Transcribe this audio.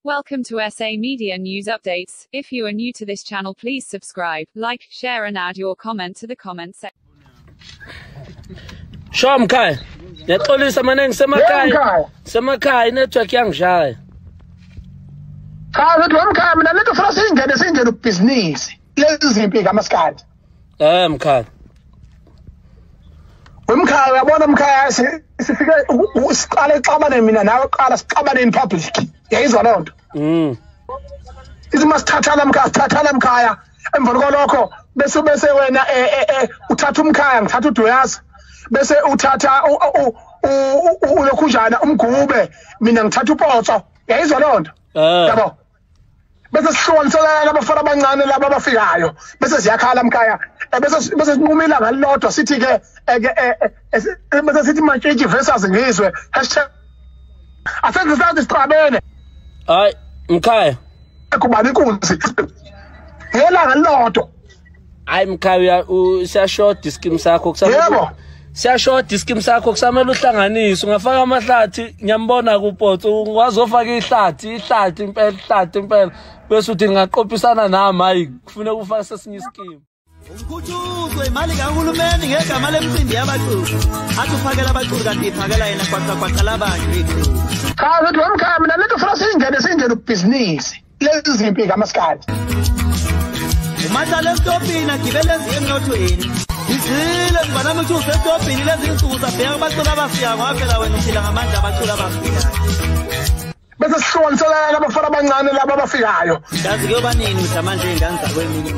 Welcome to SA Media News Updates. If you are new to this channel, please subscribe, like, share and add your comment to the comment section. Sho mkhaya. Ngiyaxolisa manje ngisemakhaya. Semakhaya network yangishaya. Cha ukuthi wemkhaya mina lento funa singene singene ubhizinisi. Lezi zimpi kamaskandi. Mkhaya. Wemkhaya uyabona mkhaya sifike siqale xabane mina nawe qala sixabane in public. Yayizwa leyo nto. Ithi masithathana mkhaya sithathana mkhaya emva kwalokho bese wena uthatha umkhaya ngithatha uDoyazi bese uthatha ulokhunjana umgube mina ngithatha uPotso. Yayizwa leyo nto. Yabo. Bese sihlukanisela abafana abancane laba abafikayo bese siyakhala mkhaya bese sinquma ilanga lilodwa sithi ke bese sithi Mantshintshi versus Ngizwe #asenze sixabene. Hayi mkhaya kubani inkunzi ngelanga lilodwa. Hayi mkhaya siyashoda iskim sakho kusamele. Siyashoda iskim sakho kusamele uhlanganise ungafaka amahlathi ngiyambona kuPotso ungazofaka ihlathi impela ihlathi impela bese uthi ngingaqophisana nami. Hayi kufuneka ufake sesinye iskim. Umkhuthuzo imali kahulumeni ngegama lemcimbi yabaculi athi ufakela abaculi kanti iphakela yena kwaqa labanye. Cha ukuthi wemkhaya mina lento funa singene singene ubhizinisi lezi zimpi kamaskandi. Umahlala esitopini agibele emnothweni izile mngane ukuthi usesitopini lezi insuku sabheka abaculi abafika ngoba phela wena uphila ngamandla abaculi abafikayo. Bese sihlukanisela abafana abancane laba abafikayo. Yazi kuyoba nini manje ingane zakweminye.